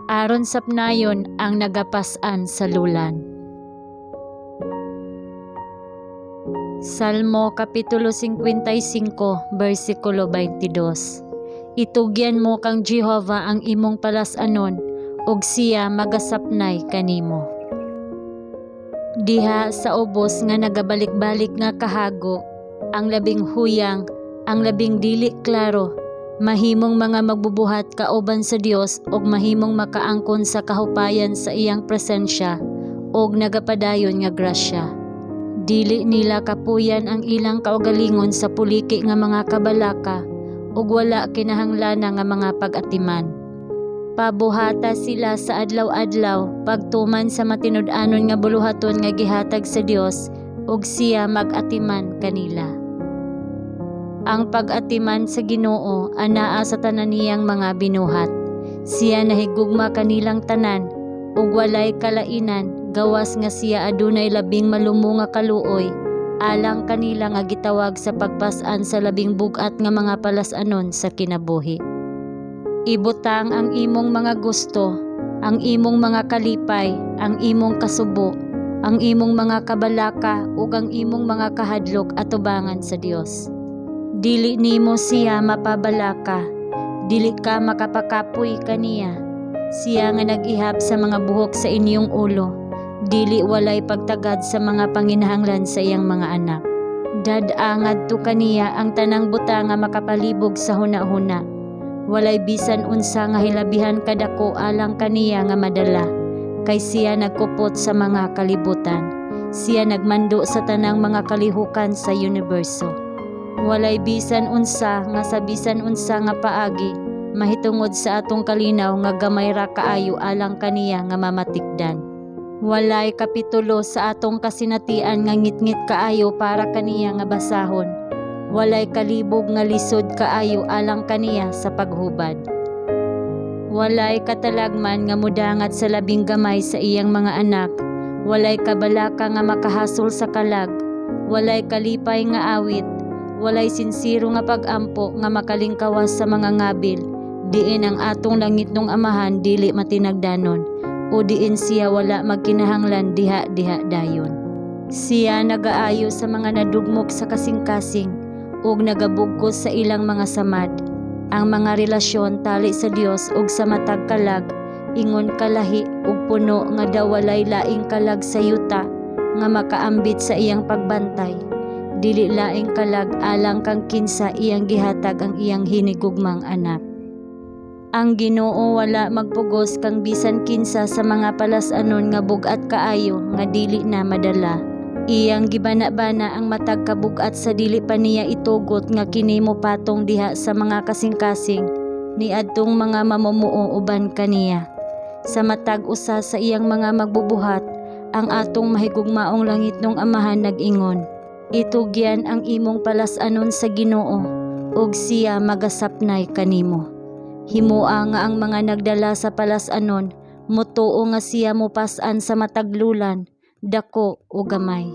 Aron sapnayon ang nagapas-an sa lulan. Salmo Kapitulo 55, versikulo 22. Itugyan mo kang Jehova ang imong palas-anon, ug siya magasapnay kanimo. Diha sa ubos nga nagabalik-balik nga kahago, ang labing huyang, ang labing dili klaro, mahimong mga magbubuhat kauban sa Dios ug mahimong makaangkon sa kahupayan sa iyang presensya ug nagapadayon nga grasya. Dili nila kapuyan ang ilang kaugalingon sa puliki nga mga kabalaka ug wala kinahanglana nga mga pag-atiman. Pabuhata sila sa adlaw-adlaw pagtuman sa matinud-anon nga buluhaton nga gihatag sa Dios ug siya mag-atiman kanila. Ang pag-atiman sa Ginoo anaa sa tanan niyang mga binuhat. Siya nahigugma kanilang tanan ug walay kalainan, gawas nga siya adunay labing malumo nga kaluoy alang kanila nga gitawag sa pagpas-an sa labing bug-at nga mga palas-anon sa kinabuhi. Ibutang ang imong mga gusto, ang imong mga kalipay, ang imong kasubo, ang imong mga kabalaka ug ang imong mga kahadlok atubangan sa Dios. Dili nimo siya mapabalaka, dili ka makapakapoy kaniya. Siya nga nag-ihap sa mga buhok sa inyong ulo, dili walay pagtagad sa mga panginahanglan sa iyang mga anak. Dad-a ngadto kaniya ang tanang butang nga makapalibog sa hunahuna. Walay bisan unsa nga hilabihan kadako alang kaniya nga madala, kay siya nagkupot sa mga kalibutan. Siya nagmando sa tanang mga kalihukan sa universo. Walay bisan unsa nga sa bisan unsa nga paagi mahitungod sa atong kalinaw nga gamay ra kaayo alang kaniya nga mamatikdan. Walay kapitulo sa atong kasinatian nga ngitngit kaayo para kaniya nga basahon. Walay kalibog nga lisod kaayo alang kaniya sa paghubad. Walay katalagman nga mudangat sa labing gamay sa iyang mga anak. Walay kabalaka nga makahasol sa kalag. Walay kalipay nga awit. Walay sinsero nga pag-ampo nga makalingkawas sa mga ngabil. Diin ang atong langitnong Amahan dili matinagdanon o diin siya wala magkinahanglan diha-diha dayon. Siya nagaayo sa mga nadugmok sa kasing-kasing ug nagabugkos sa ilang mga samad. Ang mga relasyon tali sa Dios ug sa matag kalag ingon kalahi ug puno nga daw walay laing kalag sa yuta nga makaambit sa iyang pagbantay. Dili laing kalag alang kang kinsa iyang gihatag ang iyang hinigugmang anak. Ang Ginoo wala magpugos kang bisan kinsa sa mga palas-anon nga bug-at kaayo nga dili na madala. Iyang gibana-bana ang matag kabug-at sa dili pa niya itugot nga kini mopatong diha sa mga kasing-kasing niadtong mga mamumuo uban kaniya. Sa matag usa sa iyang mga magbubuhat, ang atong mahigugmaong langitnong Amahan nag-ingon, "Itugyan ang imong palas-anon sa Ginoo ug siya magasapnay kanimo." Himoa nga ang mga nagdala sa palas-anon motuo nga siya mopas-an sa matag lulan, dako o gamay.